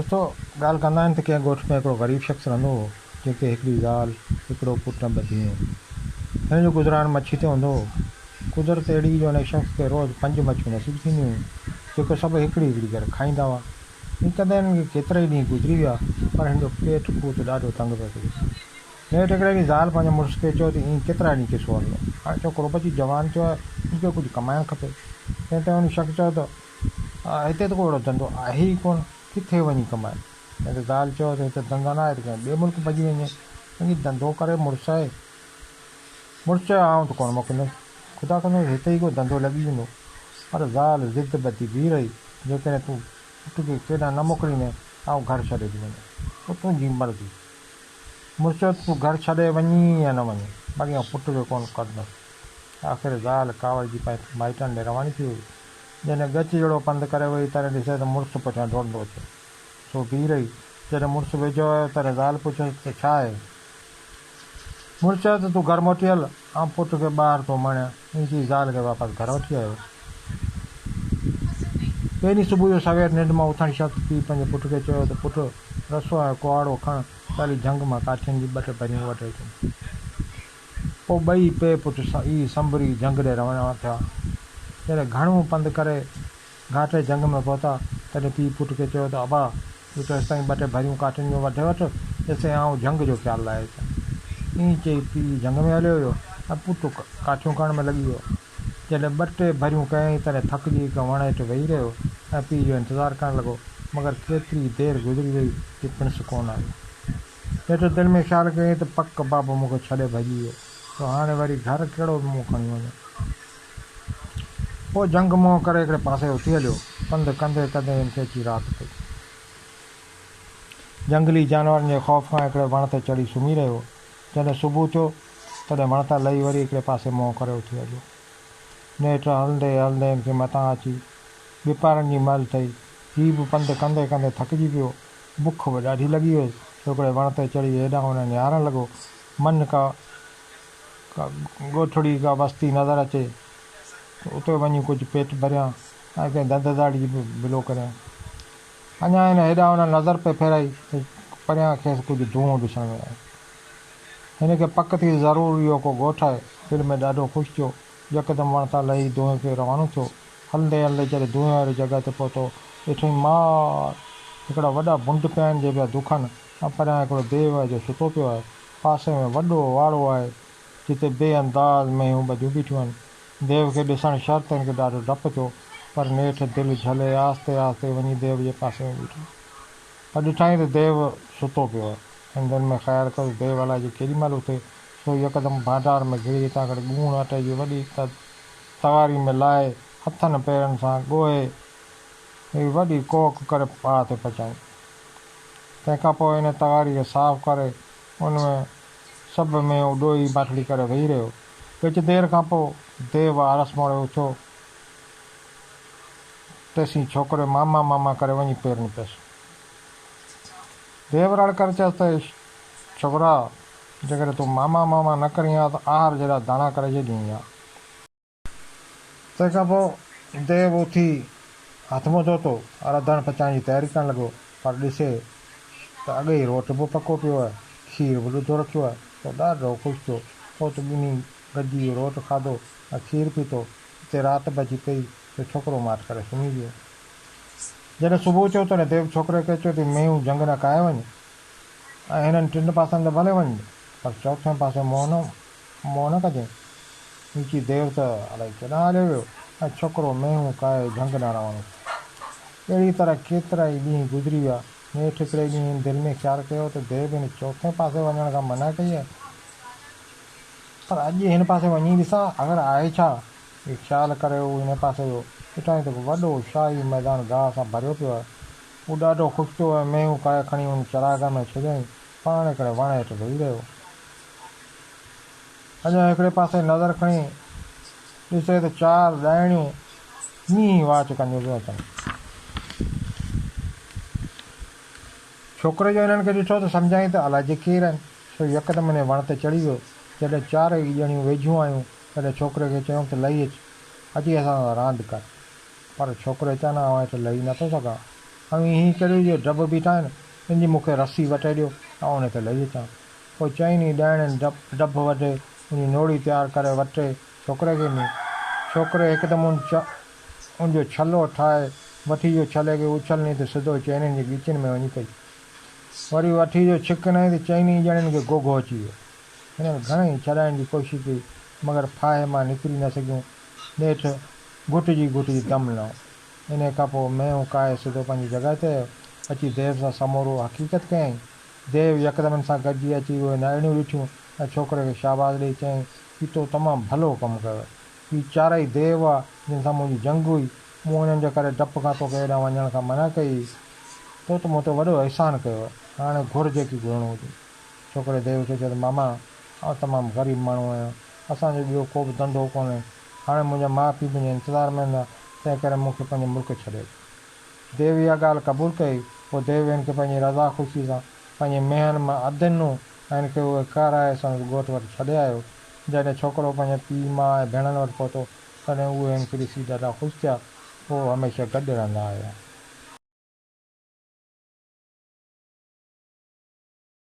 دوستو ڳالهه ڪندا آهن ته ڪنهن ڳوٺ ۾ هڪڙو غريب شخص رهندو هو، جنهن کي هڪڙي زال، هڪڙو پٽ ۽ ٻه ڌيئون. هن جو گذران مڇي تي هوندو هو. قدرت اهڙي جو هن شخص کي روز پنج مڇيون نصيب ٿينديون هيون، جيڪو سڀ هڪڙي هڪڙي ڪري کائيندا هئا. ائين ڪندي هنن کي ڪيترائي ڏينهن گذري ويا، پر هن جو پيٽ ڪوت ڏاڍو تنگ پيو ٿئي. نيٺ هڪڙي ڏينهن زال پنهنجي مڙس کي چيو ته ائين ڪيترا ڏينهن قصو هلندو؟ هاڻي ڇوڪرو به اچي جوان ٿيو آهي، هن کي ڪجهه ڪمائڻ کپي. تنهن تي هن شخص چيو ته. هتي ته ڪو اهڙو ڌنڌو آهي ئي ڪونه، ڪٿي وڃي ڪمائي؟ تنهن تي زال چيو ته هتي ڌنڌا نه آهي ته ڪنهن ٻئي ملڪ ڀڄي وڃجي، وڃي ڌنڌو ڪري مڙس آهي. مڙس چيو آئون ته ڪونه موڪليندس، خدا ڪندو ته هتي ئي ڪو ڌنڌو لڳي ويندو. پر زال ضد ٻڌي بيهي رهي، جيڪڏهن تون پٽ کي ڪيڏانهن نه موڪليندين ته آئون گهر ڇڏي ٿي وڃان، پوء تنهنجي مرضي. مڙس چيو ته تون گهر ڇڏي وڃين يا نه وڃين، باقي آئون پٽ کي ڪونه ڪڍندس. آخر زال ڪاوڙجي پنهنجي مائٽن ڏي رواني ٿي وئي. جڏهن ڳچ جهڙو پنڌ ڪري وئي، تڏهن ڏسي ته مڙس پٺيان ڊوڙندو اچي. سو بيهي رهي. جڏهن مڙس ويجهو آيو، تڏهن زال پڇيس ته ڇا آهي؟ مڙس چيو ته تون گهر موٽي هل، آئون پٽ کي ٻاهر ٿو اماڻيان. ائين چئي زال کي واپس گهر وٺي آيو. ٻئي ڏينهن صبح جو سوير ننڊ مان اٿڻ شرط پيء پنهنجي پٽ کي چيو ته پٽ، رسو ۽ ڪهاڙو کڻ ته هلي جهنگ مان ڪاٺين جي ٻه ٽي ڀريون وڍي اچون. پوء ٻئي پيء پٽ ئي سنبري جهنگ ڏي روانا ٿيا. جڏهن گهڻو پنڌ ڪري گهاٽي جهنگ ۾ پهتا، تڏهن پيء پٽ کي چيو ته ابا، تون تيستائين ٻه ٽي ڀريون ڪاٺين جون وڍي وٺ، جيستائين آئون جهنگ جو خيال لاهي اچان. ائين چئي پيء جهنگ ۾ هليو ويو ۽ پٽ ڪاٺيون ڪرڻ ۾ لڳي ويو. جڏهن ٻه ٽي ڀريون ڪيائين، تڏهن ٿڪجي هڪ وڻ هيٺ ويهي رهيو ۽ پيء جو انتظار ڪرڻ لڳو، مگر ڪيتري دير گذري وئي جو پڻس ڪونه آيو. نيٺ دل ۾ خيال ڪيائين ته پڪ بابو مون کي ڇڏي ڀڄي ويو، سو هاڻي وري گهر ڪهڙو منهن کڻي وڃان. پوء جهنگ منهن ڪري هڪڙي پاسي اٿي هليو. پنڌ ڪندي ڪندي هن کي اچي رات پئي. جهنگلي جانورن جي خوف کان هڪڙي وڻ تي چڙهي سمهي رهيو. جڏهن صبح ٿيو، تڏهن وڻ تان لهي وري هڪڙي پاسي منهن ڪري اٿي هليو. نيٺ هلندي هلندي هن کي متان اچي ٻپهرن جي مهل ٿئي. هي به پنڌ ڪندي ڪندي ٿڪجي پيو. بک به ڏاڍي لڳي هيس. هڪڙي وڻ تي چڙهي هيڏانهن هوڏانهن نهارڻ لڳو. من ڪا ڪا ڳوٺڙي ڪا وستي نظر اچي ته اتي وڃي ڪجهه پيٽ ڀريان ۽ ڪنهن ڌنڌ ڌاڙي جي به بلو ڪريان. اڃا هن هيڏانهن هوڏانهن نظر پئي ڦيرائي ته پريان کيس ڪجهه دونهون ڏسڻ ۾ آيو. هن کي پڪ ٿي ته ضرور اهو ڪو ڳوٺ آهي. دل ۾ ڏاڍو خوش ٿيو. يڪدم وڻ تان لهي دونهين کي روانو ٿيو. هلندي هلندي جڏهن دونهين واري جڳهه تي پهتو، ڏٺائين مار! هڪڙا وڏا بنڊ پيا آهن جي پيا دکن ۽ پريان هڪڙو ديو آهي جو ستو پيو آهي. پاسي ۾ وڏو واڙو آهي، جتي بي انداز مينهون ٻڌيون بيٺيون آهن. ديو کي ڏسڻ شرط هن کي ڏاڍو ڊپ ٿيو، پر نيٺ دل جهلي آهستي آهستي وڃي ديو جي پاسي ۾ بيٺو. پر ڏٺائين ته ديو ستو پيو آهي. هن دل ۾ خيال ڪيو ته ديو الائجي ڪيڏي مهل اٿي، سو يڪدم ڀانڊار ۾ گهڙي اتان هڪڙي ڳوڻ اٽي جي وڏي تغاري ۾ لاهي، هٿن پيرن سان ڳوهي، هڪ وڏي ڪوڪ ڪري باهه تي پچائين. تنهن کان پوء ان تغاري کي صاف ڪري، ان ۾ سڀ ميون ڏوئي ماٺڙي ڪري ويهي رهيو. ڳچ دير کان پوء ديو آرس موڙي اٿيو. تيسين ڇوڪري ماما ماما ڪري وڃي پيرن پيس. ديو رڙ ڪري چيس ته ڇوڪرا! جيڪڏهن تون ماما ماما نه ڪرين ها ته آهر جيڏا داڻا ڪري ڇڏيئين ها. تنهن کان پوء ديو اٿي هٿ منهن ڌوتو ۽ رڌڻ پچائڻ جي تياري ڪرڻ لڳو، پر ڏسي ته اڳي ئي روٽ به پڪو پيو آهي، کير به ڏڌو رکيو آهي، سو ڏاڍو خوش ٿيو. پوء ته ٻنهي گڏجي اهو روٽ کاڌو ۽ کير پيتو. اتي رات به اچي پئي، سو ڇوڪرو ماٺ ڪري سمهي ويو. جڏهن صبح ٿيو، تڏهن ديو ڇوڪري کي چيو ته مينهون جهنگ نه ڪاهي وڃ ۽ هنن ٽن پاسن ته ڀلي وڃج، پر چوٿين پاسي منهن نه منهن نه ڪجين. نيچي ديو ته الائي ڪيڏانهن هليو ويو ۽ ڇوڪرو مينهون ڪاهي جهنگ ڏانهن روانو ٿيو. اهڙيء طرح ڪيترائي ڏينهن گذري ويا. نيٺ هڪڙي ڏينهن هن دل ۾ خيال ڪيو ته ديو هن چوٿين پاسي وڃڻ کان منع ڪئي آهي، پر اڄ هن پاسي وڃي ڏسان آخر آهي ڇا؟ اهو خيال ڪري هو هن پاسي ويو. ڏٺائين ته هڪ وڏو شاهي ميدان گاهه سان ڀريو پيو آهي. هو ڏاڍو خوش ٿيو ۽ مينهون ڪاهي کڻي ان چراگاهه ۾ ڇڏيائين. پاڻ هڪڙي وڻ هيٺ ويهي رهيو. اڃا هڪڙي پاسي نظر کڻي ڏسي ته چار ڏائڻيون مينهن واچ ڪنديون پيون اچن. ڇوڪري جو هنن کي ڏٺو ته سمجهيائين ته الائجي ڪير آهن، سو يڪدم انهي وڻ تي چڙهي ويو. جڏهن چارئي ڄڻيون ويجهيون آيون، تڏهن ڇوڪري کي چيائون ته لهي اچ، اچي اسان سان راند ڪر. پر ڇوڪري چيو نه آئون هيٺ لهي نٿو سگهان. اوهين هي ڪريو جو ڊڀ بيٺا آهن، تن جي مون کي رسي وٽي ڏيو ته آئون ان کي لهي اچان. پوء چئن ئي ڏائڻين ڊڀ وڍي، ان جي نوڙي تيار ڪري وٽي ڇوڪري کي ڏني. ڇوڪري هڪدم ان جو ڇلو ٺاهي وٺي جو ڇلي کي اڇلني ته سڌو چئنين جي ڳچين ۾ وڃي پئي. وري وٺي جو ڇڪ هنئي ته چئني ڄڻين کي گوگهو اچي ويو. هنن گهڻئي ڇڏائڻ جي ڪوشش ڪئي، مگر ڦاهي مان نڪري نه سگهيون. نيٺ گهٽجي گهٽجي دم ڏنائون. انهيء کان پوء مينهون ڪاهي سڌو پنهنجي جڳهه تي آيو. اچي ديو سان سمورو حقيقت ڪيائين. ديو يڪدم هن سان گڏجي اچي اهي نائڙيون ڏٺيون ۽ ڇوڪري کي شاباس ڏيئي چيائين، هي تو تمام ڀلو ڪم ڪيو آهي. هي چارئي ديو هئا، جن سان منهنجي جنگ هئي. مون انهن جي ڪري ڊپ کان توکي هيڏانهن وڃڻ کان منع ڪئي هئي. تو ته مون تي وڏو احسان ڪيو آهي. هاڻي گهر جيڪي گهرڻو هجئي. ڇوڪري ديو کي چيو ته ماما، آئون تمام غريب ماڻهو آهيان. اسان جو ٻيو ڪو به ڌنڌو ڪونهي. هاڻي منهنجا ماء پيء منهنجي انتظار ۾ هوندا، تنهن ڪري مون کي پنهنجو ملڪ ڇڏي ڏي. ديو اها ڳالهه قبول ڪئي. پوء ديو هن کي پنهنجي رضا خوشيء سان پنهنجي مينهن مان اڌ ڏنو ۽ هن کي اهي ڪهرائي سندس ڳوٺ وٽ ڇڏي آيو. جڏهن ڇوڪرو پنهنجي پيء، ماء ۽ ڀيڻن وٽ پهتو، تڏهن اهي هن کي ڏسي ڏاڍا خوش ٿيا. پوء هميشه گڏ رهندا آيا.